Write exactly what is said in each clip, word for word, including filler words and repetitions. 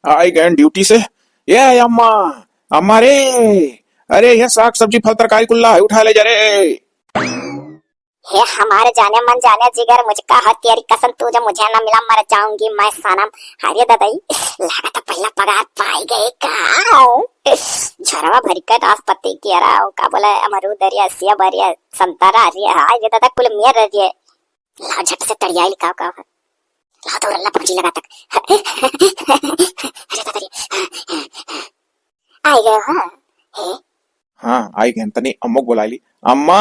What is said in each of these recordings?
आई गए ड्यूटी से। ए अम्मा, अम्मा रे, अरे ये साग सब्जी फल तरकारी कुल्ला है, उठा ले जा रे। हे हमारे जाने मन जाने जिगर, मुझका हर तेरी कसम, तू जो मुझे ना मिला मर जाऊंगी मैं सनम। अरे ददई, लागत है पहला पगार पाई गए का? झरवा भरी का नाशपाती केरा, का बोला, अमरूद अरे, सेब अरे, संतरा अरे, हाय रे दादा, कुल मेर अरे। लाओ झट से तड़ियाई लिखाओ का। लाओ तो रल्ला फौजी लगा तक। अरे दादा रे। आई गए हो? हे? हाँ, आई गए। तनी अम्मा को बुला ली। अम्मा,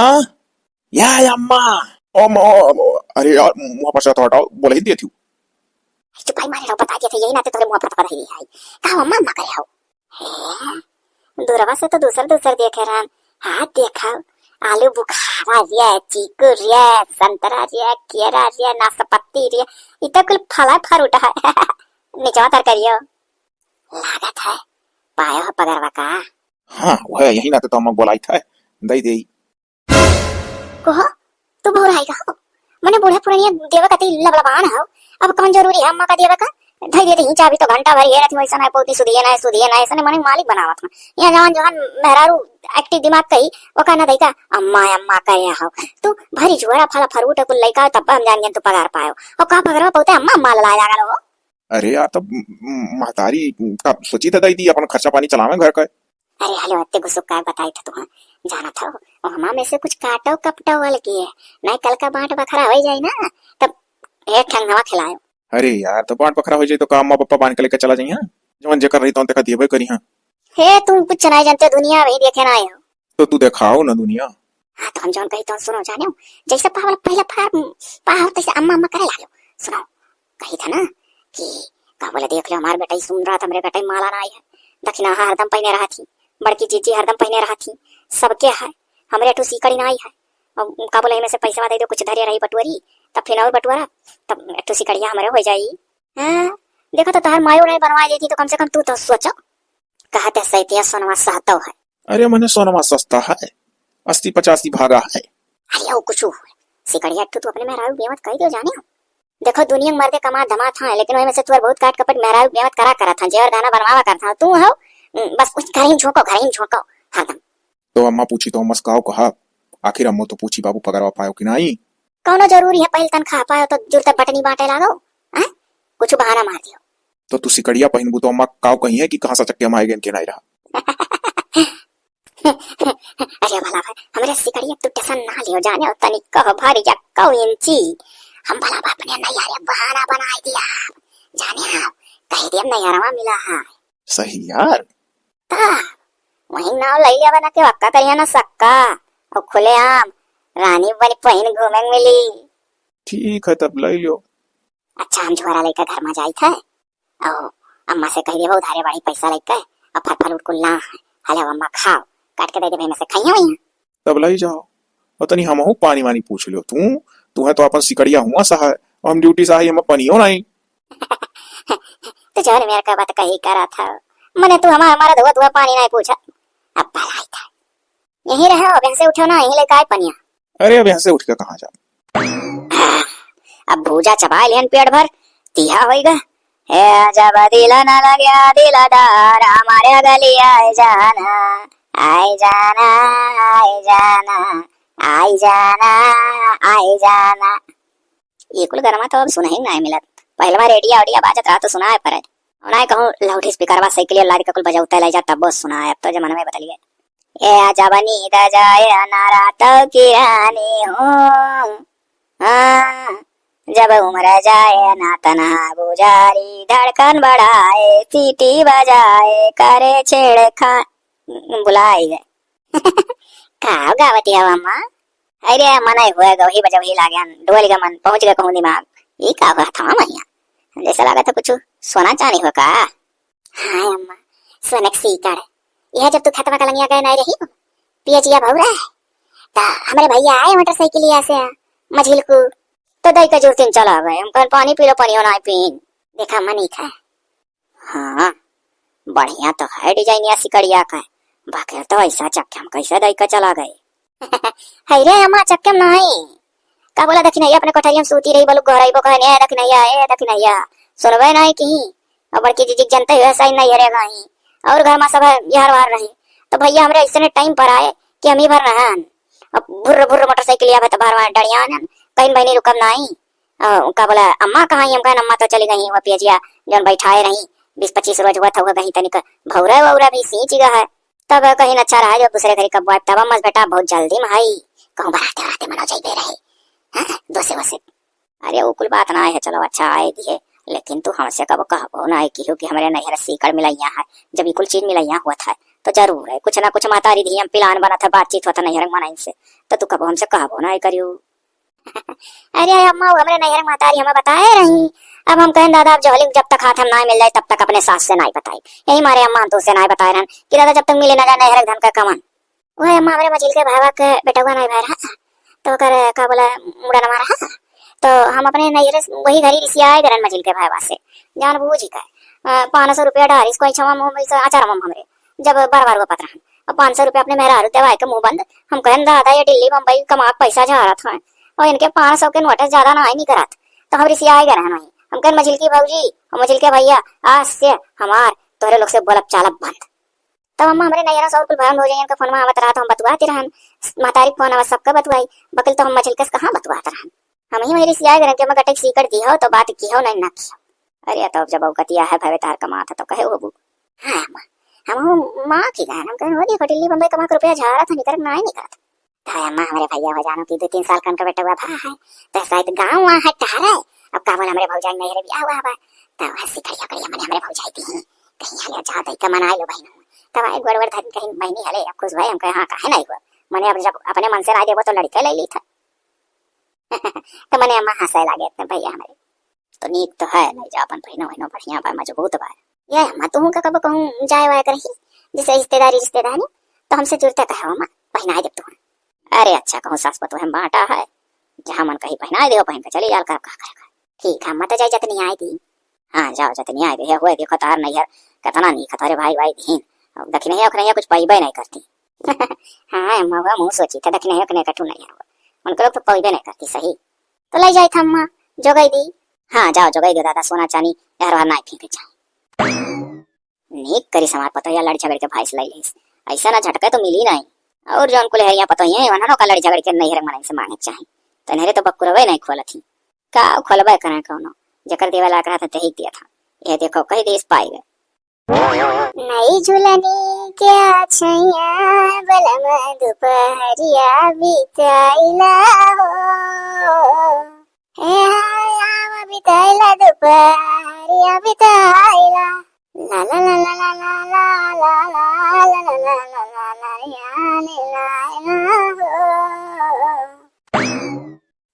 या अम्मा। अम्मा, अम्मा। अरे यार, मुँह पर से तो हटाओ, बोले ही देती हूँ। चुपाई मारे रहो, बता दिया था, यही नाते तोरे मुँह पर तो पता ही नहीं आई। का अम्मा, अम्मा करे हो? हे, दूरवा से तो दूसर दूसर देखे रहन। हाथ देखा, आलू बुखारा रे, चीकू रे, संतरा रे, केरा रे, नाशपाती रे, इ तो कुल फला fruit है। निचवा तर करियो। लागत है, पायो है पगरवा का। हाँ, वह यही नाते तो हम बोलाई था, दई देई। कहो, तू बौराई गहो? मने बूढ़ा पुरनिया देवे का ती लबलबान हो। अब कौन जरूरी है अम्मा का देवे का? धई देते ही चाबी तो घंटा भर ये रहती, वैसा ना पोती सुधिए ना, सुधिए ना, ऐसा मने मालिक बनावत में। यहाँ जवान जवान मेहरारू active दिमाग कही, ओका ना दैका अम्मा अम्मा करे हो। तू भरी झोरा फला fruit कुल लइका, तब हम जान गए तू पगार पायो। और का पगरवा बहुते अम्मा अम्मा ललाए लागल हो। अरे यार, तब म-, म-, महतारी का सोची था दई दी, अपन खर्चा पानी चलावे घर का। अरे हलो, अत्ते गुस्सो का बताई था तुहा, जानत हो, ओ हमा में से कुछ काटो कपटो वाल की है, नहीं कल का बांट बखरा हो जाए ना, तब एक ठंग हवा खिलायो। अरे यार, तो बांट बखरा हो जाए तो का अम्मा पापा बांध के लेके चला जाइए? जवन जेकर रही तो तेका देबे करी हाँ। हे, तुम कुछ नहीं जानते, दुनिया वही देखे ना आए हो। तो तू देखाओ ना दुनिया। हाँ, तो हम जौन कही तो सुनो, जाने हो, जैसे पावल पहले फार पाव तैसे अम्मा अम्मा करे लागो। सुनो, कही था ना कि का बोले, देख ले हमार बेटा, ई सुन रहा था, हमरे बेटा ई माला ना आई है, दक्षिणा हरदम पहने रहा थी, बड़की जीजी हरदम पहने रहा थी, सबके है, हमरे ठू सीकड़ी ना आई है। अब का बोले, इनमें से पैसा दे दो, कुछ धरे रही बटुअरी, तब फिर और बटुअरा, तब ठू सीकड़िया हमरे हो जाई। हाँ, देखो तो तोहर मायो नहीं बनवा देती तो कम से कम तू तो सोचो। कहते सैतिया सोनवा सहतो है। अरे मने सोनवा सस्ता है, अस्सी पचासी भागा है। अरे वो कुछ हुए, सिकड़िया ठू तू अपने मेहरारू बेमत कह दियो जाने हो। देखो दुनिया में मर्दे कमा धमात हाँ, लेकिन वही में से तुअर बहुत काट कपट मेहरारू बेमत करा करत हाँ, जेवर गहना बनवावा करत हाँ, तू हो, उम, बस उस घर ही झोंको, घर ही झोंको हरदम। तो अम्मा पूछी तो अम्मा से काव कहा? आखिर अम्मो तो पूछी बाबू पगरवा पायो कि नाई? कौनो जरूरी है पहले तनख्वाह पायो तो जुरते बटनी बांटे लागो, हैं? कुछ बहाना मार दियो। तो तू सिकड़िया पहिनबू तो अम्मा काव कही है कि कहाँ से चक्के में आए गए के नाई रहा? अरे भला भाई, हमरे सिकड़िया तू टेंशन ना लियो, जाने हो तनी कह भर या कौ इंची, हम भला भाई अपने नैहरे बहाना बनाई दिया, जाने हो, कह दिया नैहरवा मिला है। सही यार। ता, वही नाव लई लिया बना के वक्का करिया ना सक्का, और खुलेआम रानी बनी पहिन घूमे मिली। ठीक है, तब लई लियो। अच्छा, हम झोरा लइका घर में जाई थे, और अम्मा से कह देबो उधारे बाड़ी पैसा लइके, और फल फल उठ कुल ला है, हले अम्मा खाओ, काट के दे देबे में से खाइए वहीं। तब लई जाओ, और तनी हमहू पानी वानी पूछ लियो। तू, तू है तो अपन सिकड़िया हुआ सा है, और हम ड्यूटी से आई, हम पनियो नहीं। तो जौन मेरे का बात कही करा था, मने तू हमारा, हमारा धुआ धुआ पानी नहीं पूछा। अब भलाई था, यहीं रहो, अब यहाँ से उठो ना, यहीं लेके आए पनिया। अरे अब यहाँ से उठ के कहाँ जाओ? अब भूजा चबाए लिहन पेट भर, तिहा होइगा। ए जब दिल न लग्या दिलदार, हमारे गली आए जाना, आए जाना, आए जाना, आए जाना, आए जाना। ये कुल गरमा तो अब सुनही नाय मिलत। पहलवा रेडिया ओडिया बाजत रहा तो सुनाए पड़े। और नाय कहूँ लाउड स्पीकरवा साइकिल लाद के कुल बजाउते ले जा तब सुनाए। अब तो जमाना में बदल गया। ए जब नींद जाए ना रात की रानी हो, हाँ, जब उम्र जाए ना तन्हा गुजारी, धड़कन बढ़ाए, सीटी बजाए, करे छेड़खानी, बुलाए। का गावत है अम्मा? अरे, मनई हुए गवही बजवही लागेन, डोल गए मन, पहुँच गए कहूँ दिमाग। ई का हुआ था मैया? जैसे लागत है कुछ सोना चानी हुआ का? हाँ अम्मा, सोने के सीकड़। यह जब तू खेतवा कलंगिया गए नहीं रही, पियजिया भौरा है, ता हमरे भैया आए मोटरसाइकिलिया से, मझिल को, तो दई के जुरतिन चला गए। हम कहन, "पानी पी लो, पानी हो ना पीन।" देखा मनी था। हाँ, बढ़िया तो है डिजाइनिया सिकड़िया का, बाकी तो ऐसा चक्के हम कैसे दई के चला गए? है रे अम्मा, चक्के में नहीं। का बोला दखिनैया अपने कोठरिया में सूती रही, बोलू गोहराइबो कहे, "ए दखिनैया, ए दखिनैया, सुनबे नहीं की?" और बड़की जीजी के जनते हुए सही नहीं हरे गई, और घर मा सब है यार वार रही। तो भैया हमरे ऐसने टाइम पर आए कि हम ही भर रहन, अब भुर्र भुर्र मोटरसाइकिल आवे तो भरवा डरियान, कहीं बहिनी रुकब नाई। अ, का बोला, अम्मा कहाँ ही? हम कहन, "अम्मा तो चली गई, वह पियजिया जौन बैठाए रही, बीस पच्चीस रोज हुआ था, वह कहीं तनिक भौरा वौरा भी सींच गया है।" तब कहीं अच्छा रहा, जो दूसरे घरी कब आए, तब अम्मा से बेटा बहुत जल्दी में हई, कहूँ बराते बराते मनो जाइबे रहे, हाँ, दोसे वसे। अरे, वो कुल बात ना है, चलो अच्छा आए दिए, लेकिन तू हमसे कब कहबो ना है कि, कि हमरे नैहर सीकड़ मिलैया है, जब ये कुल चीज मिलैया हुआ था, तो जरूर है, कुछ ना कुछ महतारी धी हम प्लान बनत है, बातचीत होता नैहर मनइन से, तो तू कबो हमसे कहबो ना है करियो। अरे अम्मा, वो हमरे नैहर महतारी हमें बताए रही। अब हम कहें, "दादा, अब जहलिक जब तक हाथ हम ना मिल जाए, तब तक अपने सास से ना बताए।" यही मारे अम्मा हम तुझसे ना बताए रहन कि दादा, जब तक मिले ना जाए नैहर धन का कमन। वह अम्मा, हमरे मझिल के भावा के बेटवा ना भय रहा, तो ओकर का बोला, मुड़नवा रहा, तो हम अपने नैहर से वही घरी रिसियाए गरन मझिल के भावा से, जान बूझ के, अ, पाँच सौ रुपया डारिस कोई छवा मुँह में से अचार में हमरे, जब बार बार वो पत रहन, अब पाँच सौ रुपया अपने मेहरारू देवाए के मुँह बंद। हम कहन, "दादा, ये दिल्ली बम्बई कमा के पैसा झारत हैं और इनके पाँच सौ के नोट ज्यादा ना ही नहीं करत।" तो हम रिसियाए गए रहन वहीं। हम कहन, "मझिलकी भौजी और मझिलके भैया, आज से हमार तोहरे लोग से बोलब चालब बंद।" तब अम्मा हमरे नैहरा से और कुल बहन भौजाइयन के फोनवा आवत रहा, तो हम बतुआते रहन। महतारी के फोन आवत, सबके बतुआई, बकिल तो हम मझिलके से कहाँ बतुआत रहन। हम ही वही रिसियाए गए रहन कि हम गटक सीकर दिहो तो बात किहो नहीं ना किहो। अरे, तो अब जब अवगतिया है भवे तार कमात है, तो कहे होबू। हाँ अम्मा, हम हूँ माँ की गहन, हम कहन, "हो देखो, दिल्ली बम्बई कमा के रुपया झारा था, निकर ना ही निकलत।" तो अम्मा, हमरे भैया हो जानो कि दो तीन साल कन का बेटा हुआ भा है, तो शायद गाँव वहाँ है टहरे। अब का बोल, हमरे भौजाई नहीं रे बियाह हुआ बा, तो हंसी करिया करिया मने हमरे भौजाई दी, कहीं हले जाओ दई का मनाई लो बहन। तब आए गोड़ वड़ धन कहीं बहनी हले, अब खुश भाई हम कहे, "हाँ, काहे नहीं हुआ?" मने अब जब अपने मन से ना देबो तो लड़के ले ली था। तो मने अम्मा हंसे लागे इतने भैया हमरे। तो नीक तो है, नहीं जा अपन बहिनो वहिनो बढ़िया बा, मजबूत बा। ये अम्मा, तुहू का कब कहूँ जाए वाए करही, जैसे रिश्तेदारी रिश्तेदारी, तो हमसे जुड़ते कहे अम्मा, पहिनाए देब तुहू। अरे अच्छा, कहूँ सास पतोह में बांटा है, जहाँ मन कही पहिनाए देव, पहिन के चली जाल, का, का करे का। ठीक है अम्मा, तो जाए जतनी आए दी। हाँ, जाओ जतनी आए दी, हुए देखो तार नैहर कितना नीक है, तारे भाई भाई दीन, अब दखिनैया उखनैया कुछ पाइबे नहीं करती। हाँ अम्मा, हुआ मुँह सोची था, दखिनैया उखनैया कठू नहीं है, उनके लोग तो पाइबे नहीं करती सही। तो लइ जाइत अम्मा, जोगाई दी। हाँ, जाओ, जोगाई दे दादा, सोना चानी एहर ओहर नाई फेंके चाही। नीक करिस हमार पतोहिया, लड़ झगड़ के भाई से लइ लेस। ऐसा ना झटके तो मिली नहीं। और जौन कुल है यहाँ पतोहिया है, वननो का लड़ झगड़ के नैहर मनई से मांगे के चाही। तो नहरे तो बक्कुरवे नहीं खोलत ही। का खोलबे करें कौनो? जेकर देवे लायक रहत है, तेही दिया था। ये देखो, कही देस पाई गए। नई झुलनी के छैया, बलम दुपहरिया बिताइला हो। हे हाय, आवा बिताइला दुपहरिया बिताइला। ला ला ला ला।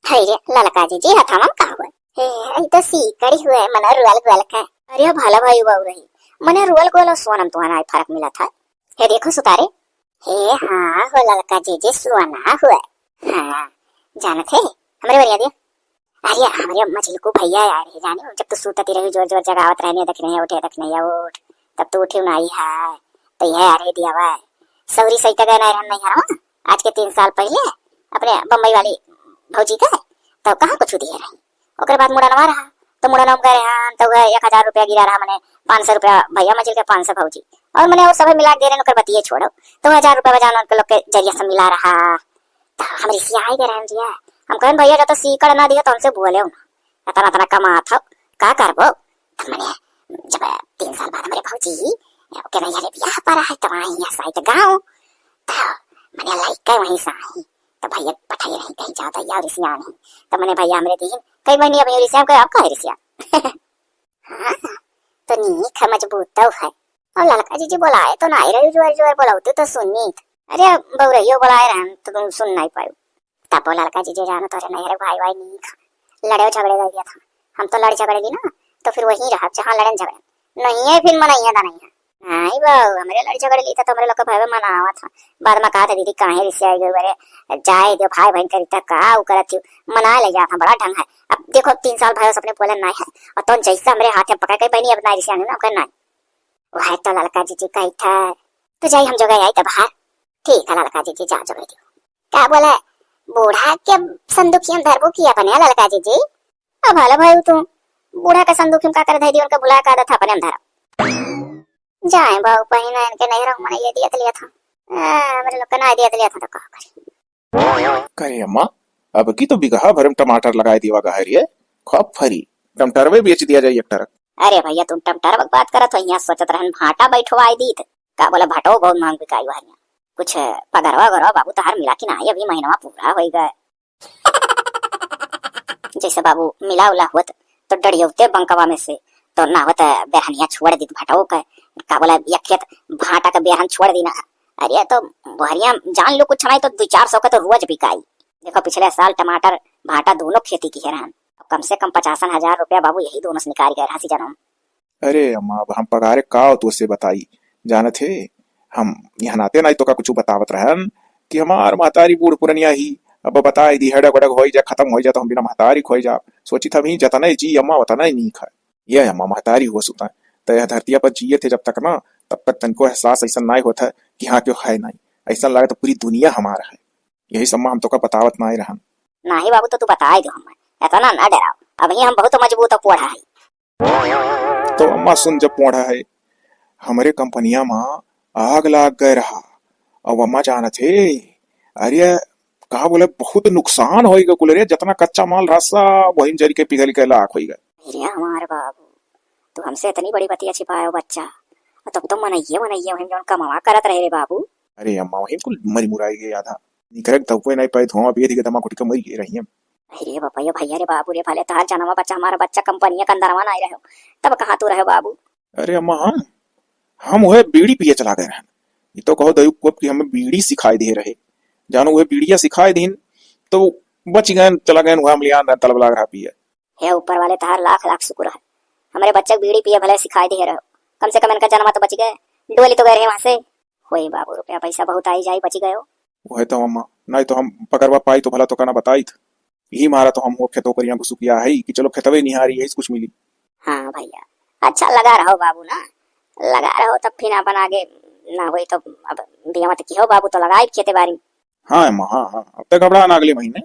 हे रे, ललका जीजी, हथवा में का हुए? हे, ई तो सीकड़ी हुए, मने रुअल गुअल का। अरे, भला भाई बाबू रही, मने रुअल गुअल और सोनम तुहान आई फर्क मिला था। हे देखो सुतारे। हे हाँ हो ललका जीजी, सोना हुए। हाँ, जानत है, हमरे बरिया दिया। अरे, हमरे मझिलकू भैया आए रहे, जाने, जब तो सूतती रही, जोर जोर जगावत रहने, दखिनैया उठे, दखिनैया उठ, तब तो उठे नाई है, तो यह अरे दिया हुआ है। सौरी सही तक गए नहीं रहन नहीं हरवा, आज के तीन साल पहले अपने बम्बई वाली भौजी का, तो कहाँ कुछ दिए रही। ओकर बाद मुड़नवा रहा, तो मुड़नवा में गए रहन, तो वह एक हजार रुपया गिरा रहा, मने पाँच सौ रुपया भैया मझिल के, पाँच सौ भौजी, और मने और सब मिला के दे रहे, ओकर बतिये छोड़ो, तो हजार रुपया बजान उनके लोग के जरिया से मिला रहा। तो हम रिसियाए गए रहन जिया, हम कहन, "भैया, जब तो सीकड़ ना दिया तो हमसे बोले हो ना, इतना इतना कमात हो, का करबो?" तो मने जब तीन साल बाद हमरे भौजी के नैहरे बियाह पड़ा है, तो वहीं यहाँ साइत गाँव, तो मने लइका वहीं से आई, तो भैया पठाई रही कहीं जाओ तो यार रिसिया नहीं, तो मने भैया हमरे दीन कई महीने अब रिसिया, हम कहे, "आप काहे रिसिया?" हाँ, तो नीक है, मजबूत तो है। और ललका जीजी बोलाए तो ना आई रही, जोर जोर बोलाओ तू तो सुनीत। अरे बउरहियो बोलाए रहन तो तुम सुन नहीं पायो। तब वो ललका जीजी जानो तोरे नैहर भाई भाई नीक है। लड़े झगड़े लग गया था। हम तो लड़ झगड़े ली ना, तो फिर वहीं रहा जहाँ लड़न झगड़न। नहीं है फिर मनैया दा नहीं है। नहीं बाबू, हमरे लड़ झगड़े ली था तो हमरे लोग का भाई मनावा था। बाद में कहा था, "दीदी काहे रिसिया गए बरे, जाए दे भाई बहन करी तक का उ करत थी, मना ले जाता बड़ा ढंग है।" अब देखो तीन साल भाई अपने बोलन नहीं है, और तुम जैसे हमरे हाथ में पकड़ के बहनी अब ना रिसिया नहीं ना, हम कहना वह तो ललका जीजी कही था, "तो जाई हम जोगाई आई तो बाहर।" "ठीक है ललका जीजी, जा जोगाई दियो।" का बोला, "बूढ़ा के संदुखिया में धरबू की अपने ललका जीजी?" "अब भला भाई तू, बूढ़ा के संदूक में का करे धई दी, उनके भुलाए का देत है, अपने हम धरब। जाए बाबू, पहिना इनके नैहर में मनइया दियत लियत हन। आ, हमरे लोग के नाहीं दियत लियत हन तो का करी? करे अम्मा, अब की तो बिगहा भर में टमाटर लगाए दीवा गहरिये, खूब फरी, टमाटरवे बेच दिया जाई एक ट्रक। अरे भइया, तुम टमाटर की बात करत हो, यहाँ सोचत रहन भाटा बैठवाए दीत। का बोला, भाटो बहुत महंग बिकाई बा यहाँ। कुछ पगरवा वगरवा बाबू तहार मिला कि नाहीं, अभी महीनवा पूरा होई गए। जैसे बाबू मिला उला होत तो डड़ियौते बंकवा में से तो ना होत, बेरहनिया छोड़ दीत भाटो के। का बोला, एक खेत भाटा के बेरहन छोड़ दी ना। अरे तो बहरिया जान लो कुछ नाहीं तो दो चार सौ के तो रोज बिकाई। देखो पिछले साल टमाटर भाटा दोनों खेती किहे रहन, कम से कम पचासन हजार रुपया बाबू यही दोनों से निकाल गए रहा सीजन में। अरे अम्मा, अब हम पगारे का तोसे बताई, जानत हे, हम यहाँ नाते नाई तोका कुछ बतावत रहन कि हमार महतारी बूढ़ पुरनिया ही, अब बताई दी, हेडक वेडक होई जा, खतम होई जा, तो हम बिना महतारी खोई जा। सोचित हम ही जतने जी अम्मा, उतने नीक है। ये अम्मा महतारी हो सुता, तो यह धरतिया पर जिए थे जब तक ना, तब तक तनको एहसास ऐसा नाई होता कि हाँ, क्यों है नाई, ऐसा लगे तो पूरी दुनिया हमार है। यही सब अम्मा हम तोका बतावत नाई रहन। नाही बाबू, तो तू बताई दो हमें, इतना ना डराओ, अभी हम बहुत मजबूत और पोढ़ा है। तो अम्मा सुन, जब पोढ़ा है, हमरे कंपनिया में आग लाग गए रहा। अब अम्मा जानत हे, अरे का बोले, बहुत नुकसान होई गए कुल रे, जितना कच्चा माल रहा सब वहीं जरी के पिघल के लाख होई गए। अरे हमारे बाबू, तू हमसे इतनी बड़ी बतिया छिपाए हो बच्चा, और तब तो मनइये मनइये वहीं जौन कमावा करत रहे रे बाबू। अरे अम्मा, वहीं कुल मरी मुराई गए आधा, निकरे तब कोई नहीं पाए, धुआं बेध के दमा घुट के मरी गए रही हम। अरे बाबा, ये भैया रे बाबू रे, भले तहार जनवा बच्चा, हमारा बच्चा कंपनिया के अंदरवा ना आए रहे हो, तब कहाँ तू रहे बाबू? अरे अम्मा, हम हम वह बीड़ी पिए चला गए रहन। ये तो कहो दयू कोप कि हमें बीड़ी सिखाए दे रहे, जानो वह बीड़िया सिखाए दिन तो बच गए, चला गए वहाँ मलियान तलब लाग रहा पिए। हे ऊपर वाले, तहार लाख लाख शुक्र है, हमरे बच्चा के बीड़ी पिए भले सिखाए दे रहे हो, कम से कम इनका जनमा तो बच गए, डोली तो गए रहे वहाँ से। होई बाबू, रुपया पैसा बहुत आई जाई, बच गए हो। वह तो अम्मा, नहीं तो हम पकड़वा पाई तो भला तो कहना बताई था। यही मारा तो हम वो खेतों करिया घुसुकिया है कि चलो खेतवे निहारी, यही से कुछ मिली। हाँ भैया, अच्छा लगा रहो बाबू ना, लगा रहो, तब फिर अपन आगे ना होई तो अब बियाह मत किहो बाबू, तो लगाई खेते बारी। हाँ अम्मा, हाँ, हाँ, अब तक घबरा ना, अगले महीने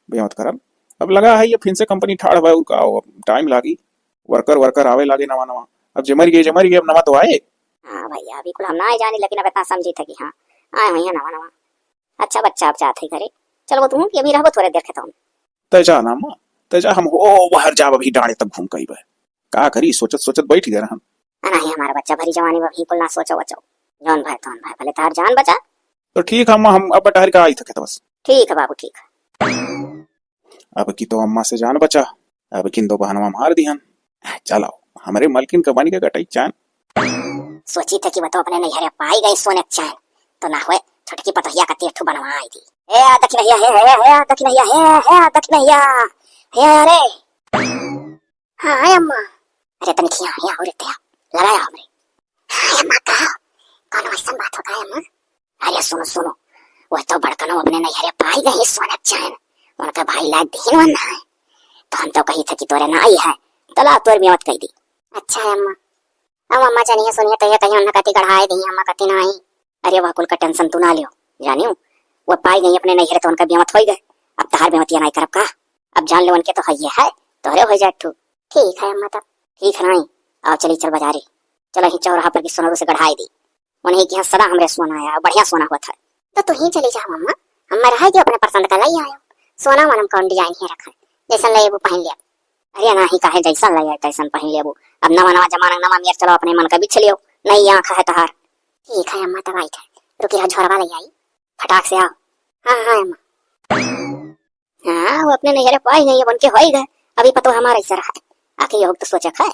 बियाह मत करब। अब लगा है ये फिर से कंपनी ठाड़ हुआ, और का हो, अब टाइम लागी, वर्कर वर्कर आवे लागे नवा नवा। अब जे मर गए, जे मर गए, अब नवा तो आए। हाँ भैया, बिल्कुल हम ना आए जानी, लेकिन अब इतना समझी था कि हाँ, आए हुई है नवा नवा। अच्छा बच्चा, अब जात है घरे, चलो वो तुम भी अभी रहो थोड़े देर खेतों में। तय जा ना अम्मा, तय जा, हम हो बाहर जाब, अभी डांडे तक घूम के अइबे। का करी, सोचत सोचत बैठ गए रहन। आ नाही, हमारा बच्चा भरी जवानी में अभी कुल ना सोचो वचो, जौन भाई तौन भाई, भले तार जान बचा। तो ठीक है अम्मा, हम अब टहर के आई थके तो बस। ठीक है बाबू, ठीक है। अब की तो अम्मा से जान बचा, अब किन दो बहनवा मार दिहन। चलो, हमरे मलकिन का बन के गटई चान। सोची थे कि वो तो अपने नैहरे पाई गई सोने के चैन, तो ना हुए छोटकी पतोहिया का तीर्थू बनवा आई थी। हे आ दखिनैया, हे, हे, हे आ दखिनैया, हे, हे आ दखिनैया, हे अरे। हाँ, हे अम्मा। अरे तनिक हियाँ, हियाँ हो रे तया, लगाया हमरे। हाँ, हे अम्मा, का? कौन वैसन बात हो का, हे अम्मा? अरे सुनो, सुनो, वह तो बड़कनो अपने नैहरे पाई गई सोने के चैन, उनका भाई लाग दीन वन है, तो हम तो कही थे कि तोरे ना आई है, तो ला तोर मियावत कह दी। अच्छा हे अम्मा, अब अम्मा जानिए सुनिए तो ये कहीं उन्हें कति गढ़ाए दी, अम्मा कति ना आई। अरे वह कुल का टेंशन तू ना लियो, जानियो, वो पाई गई अपने नैहरे तो उनका बियाह होई गए, अब तहार बियाह ना करब का? अब जान लो उनके तो है ये है, तोहरे हो जाए ठू। ठीक है अम्मा तब। ठीक है नाई, आओ चली चल बाजारे, चलो ही चौराहा पर की सोनरू से गढ़ाए दी। उन्हीं के यहाँ सदा हमरे सोना आया, बढ़िया सोना होत है। तो तू ही चली जा मम्मा, हम रह के अपने पसंद का लाई आयो। सोना वोना में कौन डिजाइन ही रखा है, जैसन ले वो पहन लिया। अरे नाही, काहे जैसन ले आए तैसन पहन लेबू। अब नवा नवा जमाना, नवा मेर चलो, अपने मन का बिछ लियो, नई आँख है तहार। ठीक है अम्मा, तब आई थे, रुकी रहा झोरवा ले आई, फटाक से आओ। हाँ हाँ अम्मा। हाँ, वो अपने नैहरे पाई नहीं, अब उनके होई गए। अभी पतो हमारा ऐसा रहा है। आके ये तो सोचा है।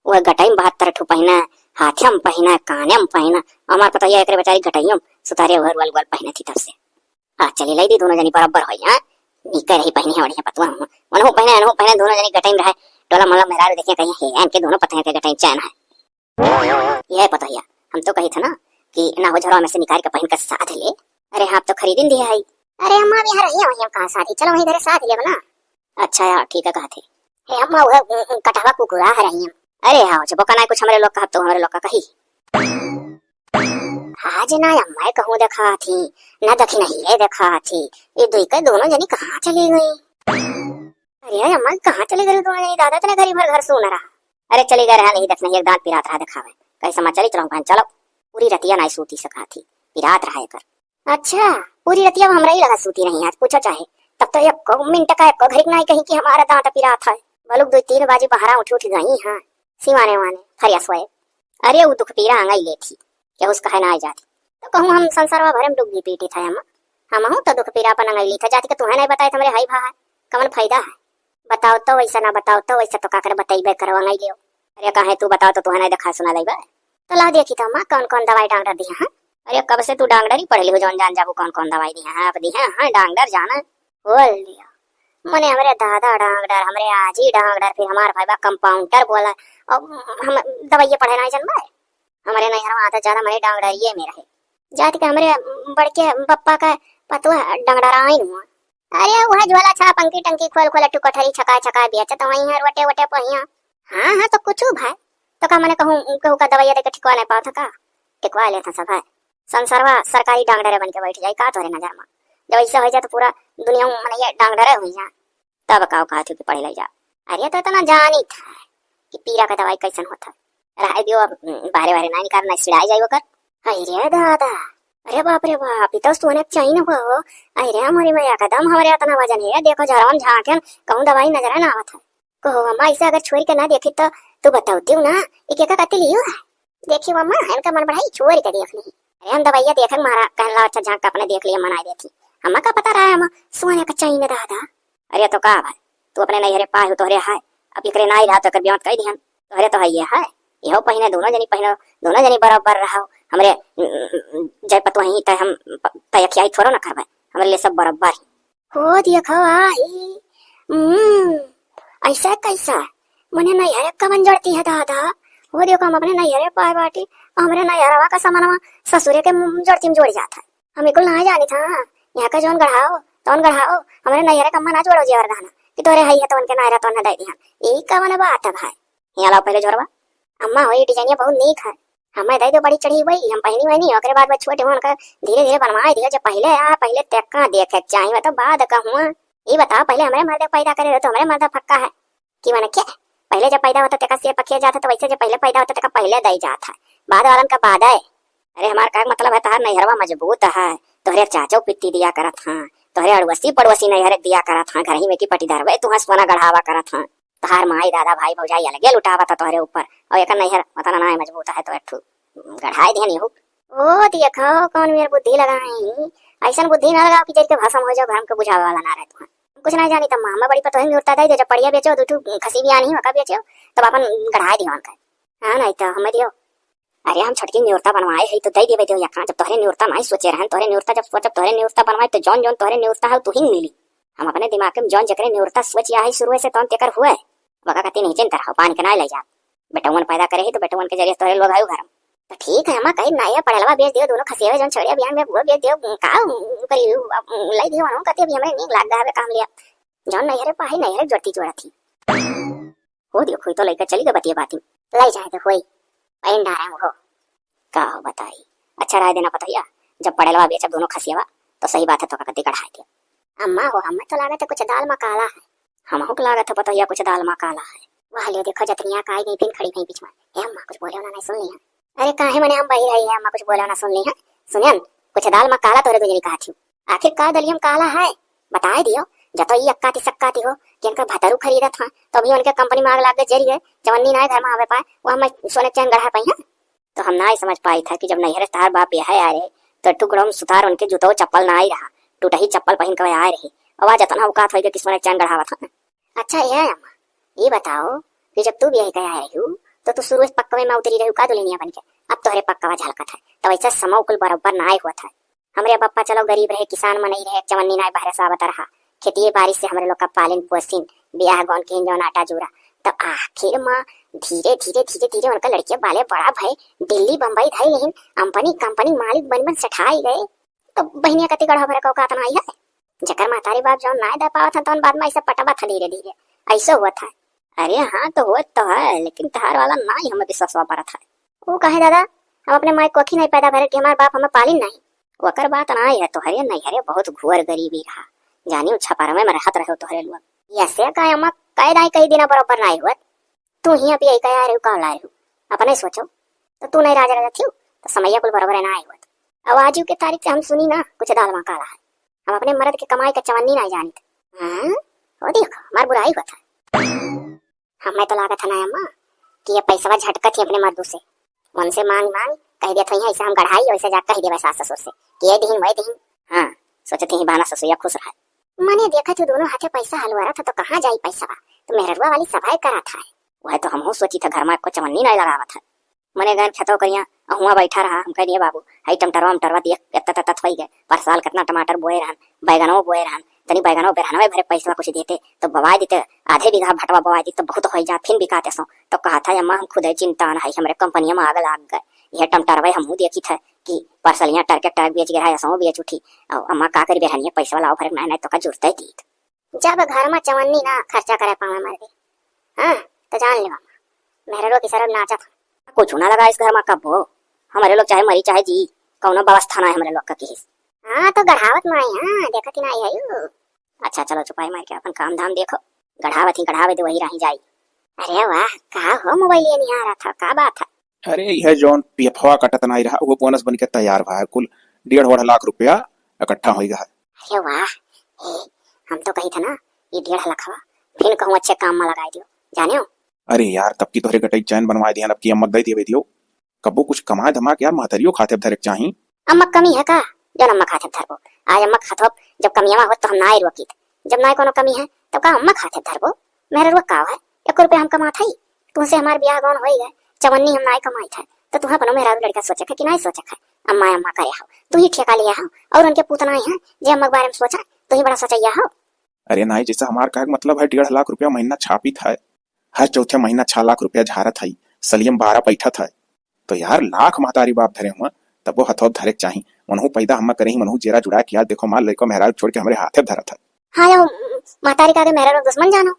वो गटाई में बहत्तर ठो पहिना, हाथे में पहिना, काने में पहिना। हमार पतो ये एकरे बेचारी गटाइयों में सुतारे वहर वाल ग्वाल पहिने थी तब से। आ, चली लाई दी दोनों जनी बराबर होई, हाँ? निकर ही पहिने ओढ़िया पतवा हम। उनहु पहिने, अनहु पहिने, दोनों जनी गटाई में रहे। टोला मोहल्ला मेहरारू देखे कहीं, "हे, इनके दोनों पतोहिया के गटाई में चैन है।" ये पतोहिया, हम तो कही था ना कि ना हो झोरवा में से निकाल के पहिन के साथ ले। अरे हाँ, आप तो खरीदिन दिया है। अरे अम्मा, अभी यहाँ रही है, वहीं हम कहाँ साथ ही, चलो वहीं घरे साथ ले बना। अच्छा यार, ठीक है, कहा थे। हे अम्मा, वो, वो, वो कटहवा कुकुरा है रही हम। अरे हाँ, जब का ना कुछ हमरे लोग कहा तो हमरे लोग का कही। आज ना अम्मा कहूँ देखा थी, ना दखिनैया देखा थी, ये दुई के दोनों जनी कहाँ चली गई? अरे अम्मा, कहाँ चली गई तू? नहीं दादा, इतने घरी भर घर सूना रहा। अरे चली गए रहा, नहीं देखना, एक दांत पिरात रहा दिखावे। कैसे मैं चली चलाऊं बहन, चलो। पूरी रतिया नाई सूती सका थी, पिरात रहा एकर। अच्छा, पूरी रतिया हमरा ही लगा सूती रही, आज पूछो चाहे। तब तो एको मिनट का एको घड़ी नाई कही कि हमारा दांत पिरात है। बलुक दो तीन बाजी बहरा उठी उठी गई हाँ, सिवाने वाने, फरिया सोए। अरे उ दुख पीरा अंगई ले थी, क्या उसका है ना आई जाती। तो कहूँ हम संसारवा भरे में डूबी पीटी था अम्मा। हमहू तो दुख पीरा अपन अंगई ली था, जाति के तुहे नहीं बताए, हमरे हई भा है, कमन फायदा है? बताओ तो वैसा, ना बताओ तो वैसा, तो का करे बतैबे करो अंगई लियो। अरे काहे तू बताओ तो तुहे नहीं देखा सुना लैबे। तो ला देखी तो अम्मा कौन कौन दवाई डांगडर दिया है। अरे कब से तू डांगडर ही पढ़ ली हो, जौन जान जाबू कौन कौन दवाई दिया है, अब दिया है डांगडर जाना। बोल दिया। मने हमरे दादा डांगडर, हमरे आजी डांगडर, फिर हमार भाई बा कंपाउंडर बोला। अब हम दवाइये पढ़े नहीं जानबे। हमरे नैहरवा आदत ज्यादा मने डांगडरिये में रहे। जाति के हमरे बड़के बप्पा का पतुआ डंगडराइन हुआ। अरे वह झोला छाप अंकी टंकी खोल खोल अट्टू कोठरी छका छका बेचत वही है रोटे वोटे पहिया। हाँ हाँ तो कुछ भाई, तो का मने कहूँ केहू का दवाइया देके ठिकवा नहीं पावत का? ठिकवा लेता सब है। संसारवा सरकारी डांगडरे बन के बैठ जाई का तोरे नजर में? जब ऐसे हो जाए तो पूरा दुनिया में मने ये डांगडरे हुई जा। तब का कहत हो कि पढ़े लग जा? अरे तो इतना जानी था कि पीरा का दवाई कैसन होता है। रहे दियो, अब बाहरे बाहरे ना निकाल, ना सिड़ाई जाई ओकर। अरे दादा, अरे बाप रे बाप, ई तो सोने के चैन हो। अरे मोरी मैया, एकदम हमरे इतना वजन है, देखो झरवन झांकेन, कहूँ दवाई नजर ना आवत है। कहो अम्मा, ऐसे अगर छोरी के ना देखी तो तू बताओ दियो ना, ई केका कति लियो है? देखी अम्मा, इनका मन बढ़ाई छोरी के देख ली। अरे हम दवाइया देखे मारा, कहन ला अच्छा झांक के अपने देख लिए, मनाई देती। हमें का पता रहा है हम सोने का चैन दादा। अरे तो का भाई, तू अपने नैहरे पाए हो तोहरे है, अब एकरे ना रहा तो एकर ब्याह कई दिहन, तोहरे तो है ये है। यहो पहिने दोनों जनी पहिनो, दोनों जनी बराबर रहो। हमरे जय पतोही तय हम प-, तय अखियाई थोड़ो ना करबे, हमरे लिए सब बराबर ही। हो देखो आई, हम्म, ऐसा कैसा? मने नैहरे कवन जोड़ती है दादा? हो देखो हम अपने नैहरे पाए बाटी, हमरे नैहरवा का सामानवा ससुरे के मुंह जोड़ती में जोड़ जात है। हम बिल्कुल ना जानी था, यहाँ का जौन गढ़ाओ, तौन गढ़ाओ, हमरे नैहरे का अम्मा ना जोड़ो जेवर गहना, कि तोरे हई है तो उनके नायरा तो ना दे दिहन। यही कवन बात है भाई? यहाँ लाओ पहले झोरवा। अम्मा हो, ये डिजाइनिया बहुत नीक है। हमें दे दो बड़ी चढ़ी हुई, हम पहनी वहनी, ओकरे बाद वो छोटे होन का धीरे धीरे बनवाए दिया। जब पहले आ, पहले ते का देखे के चाही, मैं तो बाद का हुआ। ये बताओ, पहले हमरे मर्दे पैदा करे रहे तो हमरे मर्दा फक्का है कि मने के पहले जब पैदा होता तेका सिर पखिया जाता, तो वैसे जब पहले पैदा होता तेका पहले दे जात है, बाद वालन का बाद है। अरे हमार का मतलब है, तोहर नैहरवा मजबूत है, तोहरे चाचो पित्ती दिया करत हाँ, तोहरे अड़वसी पड़वसी नैहरे दिया करत हाँ, घर ही में की पटीदार वे तुहाँ सोना गढ़ावा करत हाँ। तोहार माई, दादा, भाई, भौजाई अलगे लुटावा था तोहरे ऊपर, और एक नैहर पता ना, ना मजबूत है तो एक ठू गढ़ाई दिहन यहू। ओ देखो, कौन मेर बुद्धि लगाई, ऐसन बुद्धि ना लगाओ कि जरिके भसम हो जाओ, घर में के बुझावे वाला ना रहे तुहाँ। कुछ ना जानी त मामा बड़ी पतोही न्योता दे दे, जब पड़िया बेचो, दू ठू खसी भी आनी, ओका बेचो, तब अपन गढ़ाई दियो उनका। हाँ, नहीं तो हमें दियो। अरे हम छोटकी न्योता बनवाए है तो दे देवे दियो यक्का, जब तोहरे न्योता नहीं सोचे रहन, तोहरे न्योता जब सोचब, तोहरे न्योता बनवाए तो जौन जौन तोहरे न्योता है तू ही मिली। हम अपने दिमाग में जौन जकरे न्योता सोच या है शुरू से तौन तेकर हुए, वका कती नहीं चिंता रहो, पानी के ना ले जा। बेटवन पैदा करे ही तो बेटवन के जरिए तोहरे लोग आयु घर। तो ठीक है, हमा कही ना ये पढ़लवा बेच दियो, दोनों खसेवे जौन छड़िया बियान में वो बेच दियो, का करी, लाई दियो, वहाँ कती अभी हमरे नीक लाग गए काम लिया। जौन नैहरे पाही नैहरे जोड़ती जोड़ा थी। हो दियो, कोई तो लइका चली गए बतिया बाती। लाई जाए तो होई, पैन डारे हो। का बताई? अच्छा राय देना पतोहिया, जब पड़ेलवा बेचब दोनों खसियावा, तो सही बात है, तो का कति कढ़ाई दिया। अम्मा हो, हमें तो लागत है कुछ दाल मा काला है। हमहू के लागत है पतोहिया कुछ दाल मा काला है। वाह ले देखो जतनिया का आई गई, फिर खड़ी भई बीच में। ए अम्मा, कुछ बोले ना, नहीं सुन ली है। अरे काहे मने हम बही रही है अम्मा, कुछ बोले ना सुन ली है। सुनियन, कुछ दाल मा काला तोरे दो जनी कहा थी। आखिर का दलिया मा काला है? बताए दियो, जतो ई अक्का ती सक्का ती हो, कि उनका भतरू खरीदत हाँ, तो अभी उनके कंपनी में आग लाग के जरी है, जवन्नी ना है घर में आवे पाए, वो हमें सोने चैन गढ़ा पाई है। तो हम ना ही समझ पाई था कि जब नैहरे से तहार बाप ब्याहे आए रहे, तो टुकड़ों में सुतार उनके जूतो चप्पल ना ही रहा, टूटही चप्पल पहिन के आए रहे। और आज इतना औकात होइगे कि सोने के चैन गढ़ावत हन। अच्छा, ए अम्मा, ये बताओ कि जब तू ब्याह के आए रही हूँ, तो तू शुरू से पक्कवे में उतरी रही का दुल्हनिया बन के? अब तोहरे पक्कवा झलकत है, तो ऐसा समौ कुल बरोबर ना ही होत है। हमरे बप्पा चलो गरीब रहे, किसान मनई रहे, चवन्नी नाय बहरे से आवत रहा। खेतिये बारिश से हमरे लोग का पालिन पोसिन, बियाह गौन किहिन जौन आटा जूरा। तब आखिर में धीरे, धीरे, धीरे, धीरे उनका लड़के बाले बड़ा भय, दिल्ली बम्बई धई लेहिन, अंपनी कंपनी मालिक बन बन सठाई गए। तब बहिनिया कति गढ़ा भरे का औकात ना आई है। जकर महतारी बाप जौन नाय दे पावत है, तौन बाद में ऐसे पटावत है धीरे, धीरे। ऐसे हुआ था। अरे हाँ, तो हुआ तो है, लेकिन तहार वाला ना ही हमें विश्वासवा परत है। वो काहे दादा? हम अपने माई कोखी नहीं पैदा भरे कि हमार बाप हमें पालिन नहीं। ओकर बात ना है, तोहरे नैहरे बहुत घोर गरीबी रहा। जानी उ छपरवे में रहत रहे तोहरे लोग। यसे का अम्मा, कह दाई कई दिना बरोबर नाई हुअत। तू ही अभी यही कह रही हूँ, का ला रही हूँ? अपने सोचो, तो तू नहीं राजा राजा थी, तो समैया कुल बरोबर है ना आई हुअत। अब आजू के तारीख से हम सुनी ना, कुछ दाल मा काला है। हम अपने मर्द के कमाई का चवन्नी नहीं जानित। हाँ, वो देखो, हमार बुराई होता है। हमें तो लागत है ना अम्मा कि ये पैसवा झटकत ही अपने मर्दू से। उनसे मांग मांग कह देत होई, ऐसे हम गढ़ाई, वैसे जा कह देवे सास ससुर से कि ये दीन, वही दीन। हाँ, सोचत ही बहाना ससुरिया खुश रहे। मने देखत ही दोनों हाथे पैसा हलवारत है, तो कहाँ जाई पैसवा? तो मेहररुआ वाली सभाए करत है। वह तो हमहू सोची था, घर मा को चवन्नी नहीं लगावत है। मने गन खेतो करिया, अहुआ बैठा रहा, हम कह दिए, "बाबू, हई टमटरवा, उमटरवा देख, एत्ता तत्ता होई गए। परसाल कितना टमाटर बोए रहन, बैगनो बोए रहन, तनी बैगनो बेरहनवे भरे पैसवा कुछ देते, तो बवाए देते, आधे बीघा भटवा बवाए देते, तो बहुत होई जा, फिन बिकाते सो।" तो कहा था, "अम्मा, हम खुदे चिंता न है, हमरे कंपनिया मा आग लाग गए। यह टमटरवा हमहू देखी था कि परसलिया टरके टरक बेच गया है, असो बेच उठी। और अम्मा का करी, बेरहनिया पैसवा लाओ, फरक नहीं, नहीं तो का जुरते दीत।" जब घर मा चवन्नी ना खर्चा करे पावे मर्दे, हाँ, तो जान ले मामा, मेहररुआ की सरब नाचत ह। कुछ ना लगा इस घर मा कब्बो, हमरे लोग चाहे मरी चाहे जी, कौनो व्यवस्था ना है हमरे लोग का किहिस। हाँ, तो गढ़ावत माई, हाँ, देखत ही नाई है यू। अच्छा, चलो चुपाई मार के अपन काम धाम देखो, गढ़ावत ही गढ़ावे दे, वही राही जाई। अरे वाह, का हो मोबाइल ये नहीं आ रहा था, का बात है? अरे, यह जौन पीएफवा कटत नाई रहा, वो बोनस बन के तैयार भा है। कुल डेढ़ ओढ़ लाख रुपया इकट्ठा होई गा है। अरे वाह, ए, हम तो कही था ना, ये डेढ़ लखवा फिर कहूँ अच्छे काम मा लगाई दियो, जाने हो? अरे यार, तब की तोहरे गटई चैन बनवाए दिया, अब की अम्मा दे दिए दियो। कब्बो कुछ कमाए धमा के यार, महतरियो खाते धरे के चाही। अम्मा कमी है का? जौन अम्मा खाते धरबो। आज अम्मा खात हो, जब कमियावा होत तो हम ना आई रोकित। जब ना कोनो कमी है, तब का अम्मा खाते धरबो? मेहररुआ का है? एक रुपया हम कमात हई। तुमसे हमार बियाह गौन होई गए, चवन्नी हम नाई कमाई था, तो तुहा अपनो मेहरारू लड़का सोचे है कि नाई सोचे है? अम्मा अम्मा करे हो, तू ही ठेका लिया हो, और उनके पूत नाई है, जे अम्मा के बारे में सोचा, तू ही बड़ा सोचैया हो। अरे नाई, जैसे हमार कहे के मतलब है, डेढ़ लाख रुपया महीना छापित है, हर चौथे महीना छह लाख रुपया झारत है, सलियम बारह बैठत है, तो यार लाख महतारी बाप धरे हुआ, तब वो हथौत धरे के चाही। उनहू पैदा हम करे ही, उनहू जेरा जुड़ा के यार देखो, मार लड़का मेहरारू छोड़ के हमरे हाथे धरत है। हाँ, यो महतारी का आगे मेहरारू दुश्मन जानो।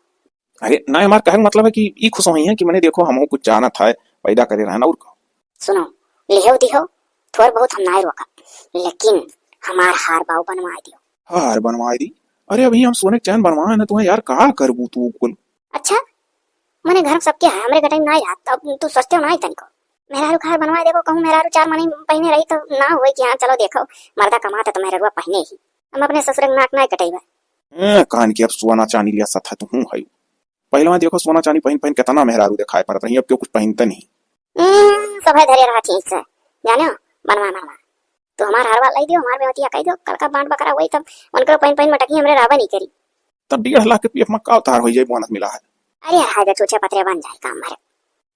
अरे ना, हमार कहे के मतलब है कि ई खुश होई है कि मने देखो, हमहू कुछ जानत है, पैदा करे रहन और का। सुनो, लिहो दिहो, थोर बहुत हम नाय रोका, लेकिन हमार हार बाऊ बनवाए दियो। हार बनवाए दी? अरे अभी हम सोने के चैन बनवाए ना तुम्हें यार, का करबू तू कुल? अच्छा, मने घर में सबके है, हमरे गटई नाय रहत, तब तू सोचते हो नाय तनिको। मेहरारू का हार बनवाए देबो, कहूँ मेहरारू चार महीने पहने रही तो ना होई कि हाँ चलो देखो, मर्दा कमाता तो मेहरारू पहने ही। हम अपने ससुर के नाक नाय कटैबे। ए, कान के अब सोना चानी लिया सथा तू हूँ है। पहले देखो, सोना चानी पहिन पहिन कितना मेहरारू देखाए पड़त रही, अब क्यों कुछ पहिनते नहीं। हम्म, सभे धरे रहा ठीक से, जाने हो, बनवा बनवा। तू हमार हरवा लाई दियो, हमार बेवतिया कह दियो, कल का बांट बकरा वही तब उनको पहिन पहिन मटकी हमरे रहबे नहीं करी। तब डेढ़ लाख के पीएफ में का उतार हो जाए, बोनस मिला है। अरे हाय दे, छूछे पतरे बन जाए काम भरे।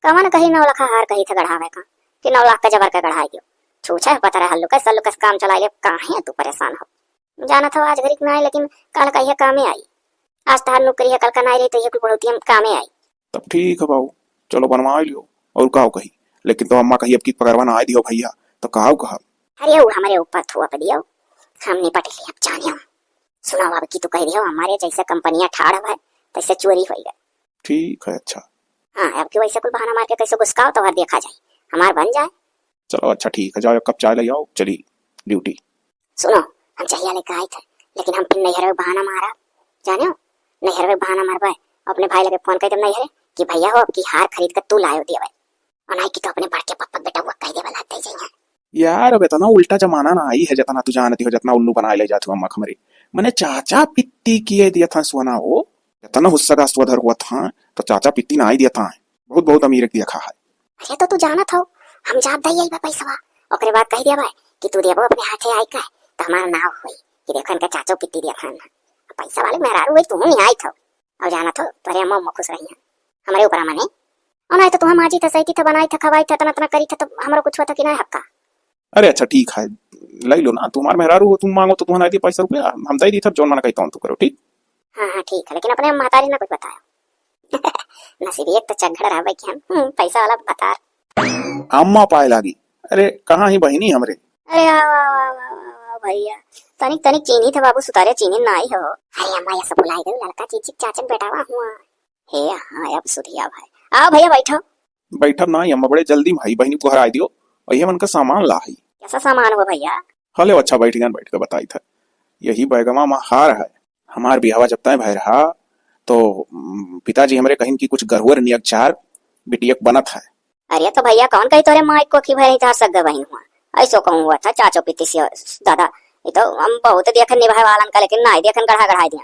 कवन कही नौ लाख हार कही थे गढ़ावे का, कि नौ लाख का जबर के गढ़ाई दियो। छूछे पतरे हल्लुकस सल्लुकस काम चला ले, काहे तू परेशान हो? जानत हो आज घड़ी के नाई, लेकिन काल का यह कामे आई। आज तहार नौकरी है, काल का नाई रही तो ये कुल बढ़ोती हम कामे आई। तब ठीक है बाबू, चलो बनवा लियो, और काव कही। लेकिन तो अम्मा कही अब की पकड़वा ना आए दियो भैया, तो काव कहा? अरे वो हमरे ऊपर थोप दियो, हम निपट लिया अब जाने हो। सुनाओ अब की तू कह दियो हमारे जैसे कंपनियां ठाड़ है तैसे चोरी होई गए। ठीक है, अच्छा। हाँ, अब की वैसे कुल बहाना मार के कैसे घुसकाओ तो हर देखा जाए, हमार बन जाए। चलो अच्छा ठीक है, जाओ एक कप चाय ले आओ, चली ड्यूटी। सुनो, हम जहिया लेके आई थे, लेकिन हम फिर नैहर में बहाना मारा, जाने हो, नैहर में बहाना मारबे, अपने भाई लगे फोन कर देब नैहरे कि भैया हो, अब की हार खरीद के तू लायो देवे, और नहीं कि तो अपने बड़के पप्पा के बेटा हुआ कह देवे, लग जाइए। यार, अब इतना उल्टा जमाना ना आई है, जितना तू जानती हो, जितना उल्लू बनाए ले जाती हो अम्मा हमरे। मने चाचा पित्ती किए दिया था सोना हो, इतना हुस्सा का सोधर हुआ था, तो चाचा पित्ती ना आई दिया था, बहुत बहुत अमीर के देखा है। अरे तो तू जानत हो, हम जाब दई आइबा पैसवा, ओकरे बाद कह दिया भाई कि तू देबो अपने हाथे आई का, तो हमारा नाव होई कि देखो इनका चाचो पित्ती दिया था ना। पैसा वाले मेहरारू हुई, तू नहीं आई थो। और जानत हो, तोरे अम्मा उम्मा खुश रही हैं हमरे ऊपर मने। और नहीं तो तू हम आजी था, सही था, बनाई था, खवाई था, तना तना करी था, तो हमारा कुछ हुआ था कि नहीं हक्का? अरे अच्छा ठीक है, ले लो ना, तुम्हार मेहरारू हो, तुम मांगो तो तुम्हारा दे पैसा रुपया, हम दे दी था, जौन मना कही तौन तू करो, ठीक? हाँ हाँ ठीक है, लेकिन अपने महतारी ना कुछ बताया। नसीब एक तो चंगड़ रहा भाई कि हम, हम्म, पैसा वाला बतार। अम्मा पाए लागी। अरे कहाँ ही बहिनी हमरे? अरे आओ, आओ, आओ, आओ, आओ, आओ भैया। तनिक, तनिक चीन्ही थे बाबू, सुतारे चीन्ही ना आई हो। अरे अम्मा, ये सब बुलाई गई, लड़का चीची चाचन बेटावा हुआ। हे हाँ, अब सुधिया भाई। आओ भैया, बैठो। बैठब ना अम्मा, बड़े जल्दी में हई, बहिनी को हराई दियो। और ये मन का सामान ला हई। कैसा सामान हो भैया? हले अच्छा, बैठ गए, बैठ के बताई था। यही बैगवा में हार है। हमार बिहावा जब तय भय रहा, तो, उम, पिताजी हमरे कहिन कि कुछ गरुअर नियक चार बिटियक बनत है। अरे तो भइया, कौन कही तोरे माई को कि भरे चार सग्गा बहिन हुआ? ऐसो कहूँ हुआ था, चाचो पितिसियो दादा, ये तो हम बहुत देखन निभाए वालन का, लेकिन नाहीं देखन गढ़ा गढ़ाए दिया।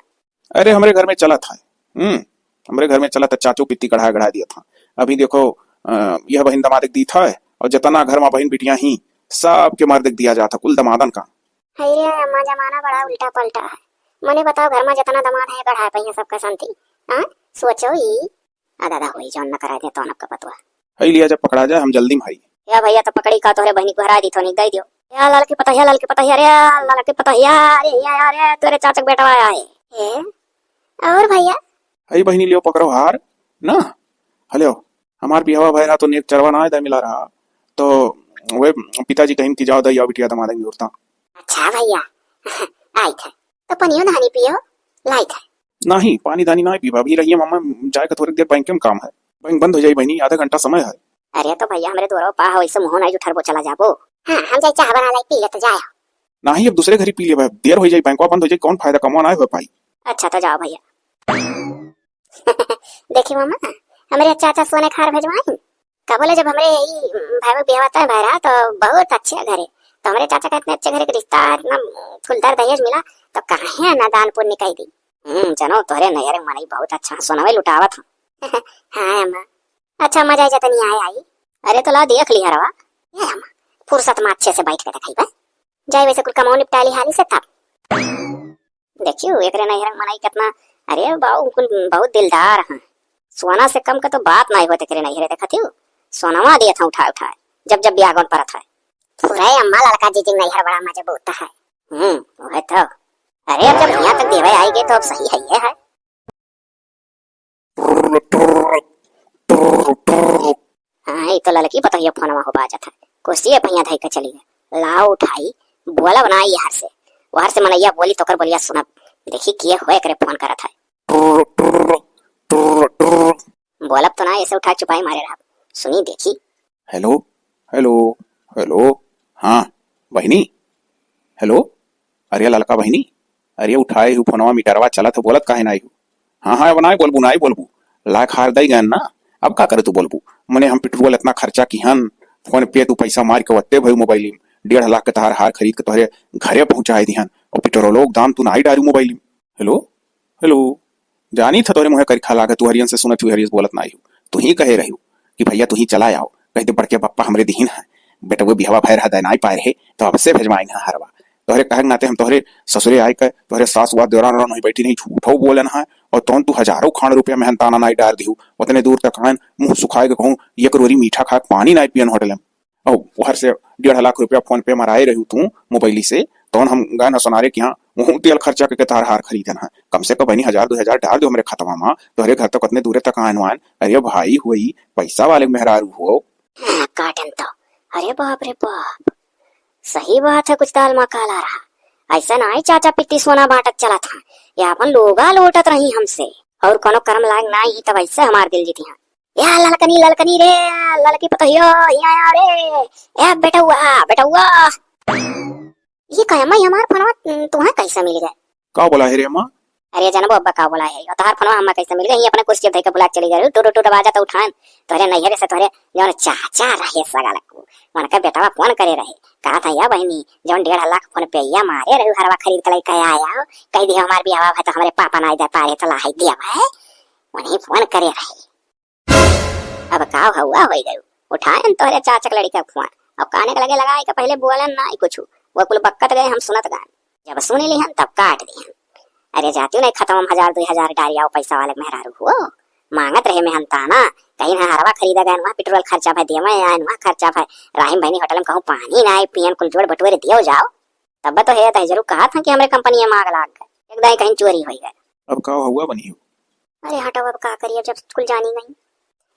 अरे, हमरे घर में चलत है। हम्म, हमरे घर में चलत है, चाचो पित्ती गढ़ा गढ़ा दिया था। अभी देखो, अ, यह बहिन दमाद के दीत है, और जतना घर में बहिन बिटिया ही, सबके मर्द के दिया जात है, कुल दमादन का। हाय रे अम्मा, जमाना बड़ा उल्टा पलटा है। मने बताओ, घर में जतना दमाद है, गढ़ाए पहिया सबका संती। हाँ, सोचो ई। आ दादा, होई जौन न कराए दे, तौन आपका पतवा। हई लिया, जब पकड़ा जाए, हम जल्दी में हई। या भइया, तो पकड़ी का, तोहरे बहिनी को हराए दी, थोनी दे दियो। या लाल के पतहिया, लाल के पतहिया रे, लाल के पतहिया, अरे या, या रे, तोरे चाचा के बेटवा आया है। ए, और भइया? हई बहिनी, लियो, पकड़ो हार, ना? हलियो, हमार बियाह भय रहा तो नेक चरवा ना आए, मिला रहा। तो वे पिताजी कहिन कि जाओ, दई आओ बिटिया, दमाद के निहुरता। अच्छा भइया, आई थे। तो पनियो धानी पियो, लाई थे। नाही, पानी दानी नाही पीबा। अभी रहिए मामा, जाए का थोड़ी देर, बैंक में काम है। बैंक बंद हो जाई बहिनी, आधा घंटा समय है। अरे तो भइया, हमरे दुआरो पा हो, इसे मुँह नाही जुठरबो, चला जाबो। हाँ, हम जाई चाह बना लाई, पी ले तो जाए। नाही, अब दूसरे घरी पी लेबा, देर हो जाई, बैंकवा बंद हो जाई, कौन फायदा, कमवा नाही हो पाई। अच्छा तो जाओ भइया। देखी मामा, हमरे चाचा सोने खार भेजवाइन। का बोले, जब हमरे ई भाई के बियाह तय भय रहा तो बहुत अच्छे घरे, तो हमरे चाचा का इतने अच्छे घरे के रिश्ता, इतना फूलदार दहेज मिला, तो काहे ना दान पुण्य कई दी। हम्म, जनो तोहरे नैहर के मनई बहुत अच्छा, सोनवे लुटावत हम। हाँ अम्मा। अच्छा अम्मा, जाए जतनी आए आई। अरे तो ला देख ली हरवा। ए अम्मा, फुर्सत में अच्छे से बैठ के देखाई बा। जाए वैसे कुल कमाओ निपटा ली हाली से तब। देखियो, एकरे नैहर के मनई केतना, अरे बाऊ, कुल बहुत दिलदार हैं। सोना से कम का तो बात नाहीं होत एकरे नैहरे, देखत हियो? सोनवा दियत हैं उठाए उठाए, जब जब बियाह गौन परत है। फुरे अम्मा, ललका जीजी के नैहर बड़ा मजबूत है। हम्म, वह तो। अरे, अब जब हियाँ तक देवे आई गए, तो अब सही है, ये है। हाँ, ई तो ललकी पतोहिया फोनवा हो बाजत है। कुर्सी पे हियाँ धइ के चली गए। लाओ उठाई, बोलब ना ई हर से। वो हर से मनैया बोली तो ओकर बोलिया सुनब। देखी के होए करे फोन करत है। बोलब तो ना, ऐसे उठा के चुपाई मारे रहब। सुनी देखी। हेलो, हेलो, हेलो। हाँ, बहिनी। हेलो, अरे ललका बहिनी, अरे उठाए हु फोनवा, मीटरवा चलत हो, बोलत काहे ना आई हु? हाँ, हाँ, अब नाई बोलबू, नाई बोलबू। लाख हार दई गयन ना, अब का करे तू बोलबू? मने हम पेट्रोल इतना खर्चा किहन, फोन पे तू पैसा मार के वत्ते भई मोबाइल में, डेढ़ लाख के तहार हार खरीद के तोहरे घरे पहुँचाए दिहन, और पेट्रोलो के दाम तू नाई डारू मोबाइल में। हेलो, हेलो, जानी था तोहरे मुँहे करिखा लागे, तू हरियन से सुनत हुई हरियस बोलत नाई हु। तू ही कहे रही हु कि भैया तू ही चला आओ, कह दे बड़के पप्पा हमरे दिहिन है, बेटवे बिहवा भय रहा दे नाई पाए रहे, तो अब से भेजवाइन है हरवा। तोहरे कहे के नाते हम तोहरे ससुरे आए के, तोहरे सास हुआ देवरान रन हुई बैठी नहीं, झूठो बोलन है, और तौन तू हजारों खान रुपया मेहनताना नाई डार दिहु, उतने दूर तक आयन, मुँह सुखाए के कहूँ, एक रोरी मीठा खा के पानी नाई पियन होटल में। और उहर से डेढ़ लाख रुपया फोन पे मराए रही तू मोबाइली से, तौन हम गए न सोनारे के यहाँ, वहूँ तेल खर्चा करके तार हार खरीदन है। कम से कम बनी हजार दो हजार डार दो हमरे खतवा मा, तोहरे घर तक उतने दूरे तक आयन वायन। अरे भाई हुई, पैसा वाले मेहरारू हो। हाँ, काटन तो। अरे बाप रे बाप, सही बात है, कुछ दाल मा काला रहा। ऐसा नाई चाचा पित्ती सोना बांटत चलत है, ये अपन लोगा लोटत रही हमसे। और कोनो कर्म लाग नाई, तब ऐसे हमार दिल जीती है। या ललकनी, ललकनी रे, ललकी पतोहियो, हिया आ रे। ए बेटौआ, बेटौआ। ये का अम्मा, ये हमार फोनवा तुहें कैसे मिल गए? का बोला है रे अम्मा? अरे जनबो अब्बा का बोला है, और तोहार फोनवा हम्मा कैसे मिल गए? ये अपने कुर्सी धइके बुला के चली गए, टुरु टुरु आवाज तो उठान। तोहरे नैहरे से तोहरे जौन चाचा रहे सगा लक्कू, उनका बेटवा फोन करे रहे, कहा था या बहिनी, जौन डेढ़ लाख फोन पे या मारे रहे, हरवा खरीद के लेके आया, कह दिया हमार बियाह है तो हमरे पापा ना दे पारे तो ला है दिया है, उन्हीं फोन करे रहे। अब का हउआ होई गयू? उठायन तोहरे चाचा के लड़िका के फोन, और काने के लगे लगाए के पहले बोलन नाई कुछ, वो कुल बक्कत गए, हम सुनत गए। जब सुनी लिहन तब काट दिहन। अरे जातियो नहीं खतम, हम हजार दुई हजार डारी आओ पैसा वाले के मेहरारू हो, मांगत रहे मेहनताना, कहीं ना हरवा खरीदा गए, वहाँ पेट्रोल खर्चा भाई देवे आए, वहाँ खर्चा भाई राहिम बहनी होटल में कहूँ पानी ना आए पियन, कुल जोड़ बटोरे दियो जाओ। तब तो हे दहिजरू कहा था कि हमरे कंपनी में आग लाग गए, एक दाई कहीं चोरी होई गए। अब का हुआ बनी हो? अरे हटो, अब का करिए जब कुल जानी गई।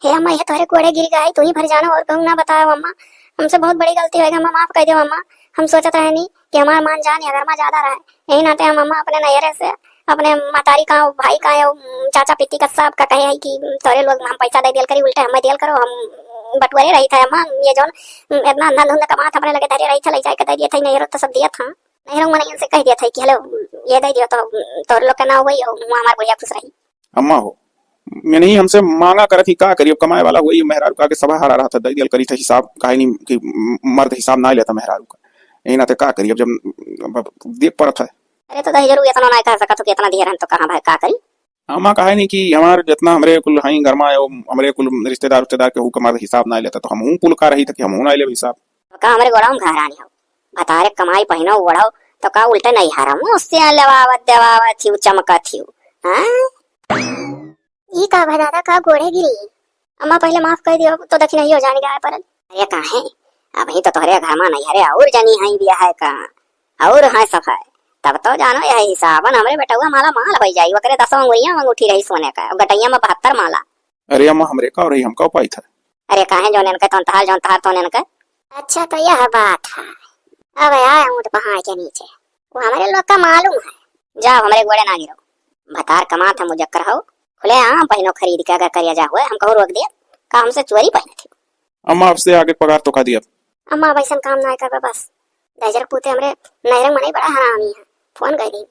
हे अम्मा, ये तोहरे कोड़े गिर गए, तू ही भर जानो और कहूँ ना बताओ अम्मा, हमसे बहुत बड़ी गलती होएगा अम्मा, माफ कर दो अम्मा। हम सोचत रहनी कि हमार मान जान या घर में ज्यादा रहे, यही नाते हम अम्मा अपने नैहरे से अपने मतारी का, भाई का, या चाचा पित्ती का, सब का कहे है कि तोरे लोग हम पैसा दे दियल करी, उल्टे हमें दियल करो, हम बटुअरे रही थे अम्मा, ये जौन इतना अंधा धुंध कमात अपने लगे धरे रही थे, ले जाए के दे दिए थे, नैहरो तो सब दिया था। नैहरो मनैयन से कह दिया था कि हेलो, ये दे दियो तो तोरे लोग के ना होई, और वहाँ हमार बुढ़िया खुश रही। अम्मा हो, ये नहीं हमसे मांगा करत ही, का करी? अब कमाए वाला हुआ, ये मेहरारू का के सभा हारा रहत है, दई दियल करी था हिसाब, काहे नहीं कि मर्द हिसाब ना लेता मेहरारू का। यही नाते का करी अब, जब, अब देख पड़त है। अरे तो दहिजरू इतना ना कह सकत हो कि इतना दिए रहन तो कहाँ भाई का करी? अम्मा कहे नहीं कि हमार जितना हमरे कुल हई घर में आयो, हमरे कुल रिश्तेदार उश्तेदार के हुक हमार हिसाब ना लेता, तो हम हूँ कुल का रही था कि हम हूँ ना लेब हिसाब। तो का हमरे गोड़ाउन घरानी हो, भतारे कमाई पहिनो ओढ़ो, तो का उल्टे नहीं हरा मुँह से लेवावत देवावत थी, चमकत थी, हाँ? ई का भा दादा, का गोड़े गिरी? अम्मा पहले माफ कर दियो, तो दखिनहियो जान गया है परल। अरे काहे, अबही तो तोहरे घर में नहीं हरे और जनी हई बिया है का? और हाँ सफाई, तब तो जानो यह हिसाबन हमरे बेटउआ माला माल होई जाई, ओकरे दसों अंगुरिया में अंगूठी रही सोने का, और गटैया में बहत्तर माला। अरे अम्मा, हमरे का रही, हमका उपाय था। अरे काहे, जौन इनके तौन तहार, जौन तहार तौन इनके। अच्छा तो यह बात है, अब आए ऊँट पहाड़ के नीचे, वो हमरे लोग का मालूम है। जाओ, हमरे गोड़े ना गिरो, भतार कमात है मुजक्कर हो, खुले आम पहिनो खरीद के अगर करिया जा हुए, हम कहूँ रोक दिया, का हमसे चोरी पहिने थी? अम्मा, अब से आगे पगार तो का दिया। अम्मा, अब ऐसन काम ना करबे बस। दहिजर पूते हमरे नैरंग मनई बड़ा हरामी है। फोन कर दी।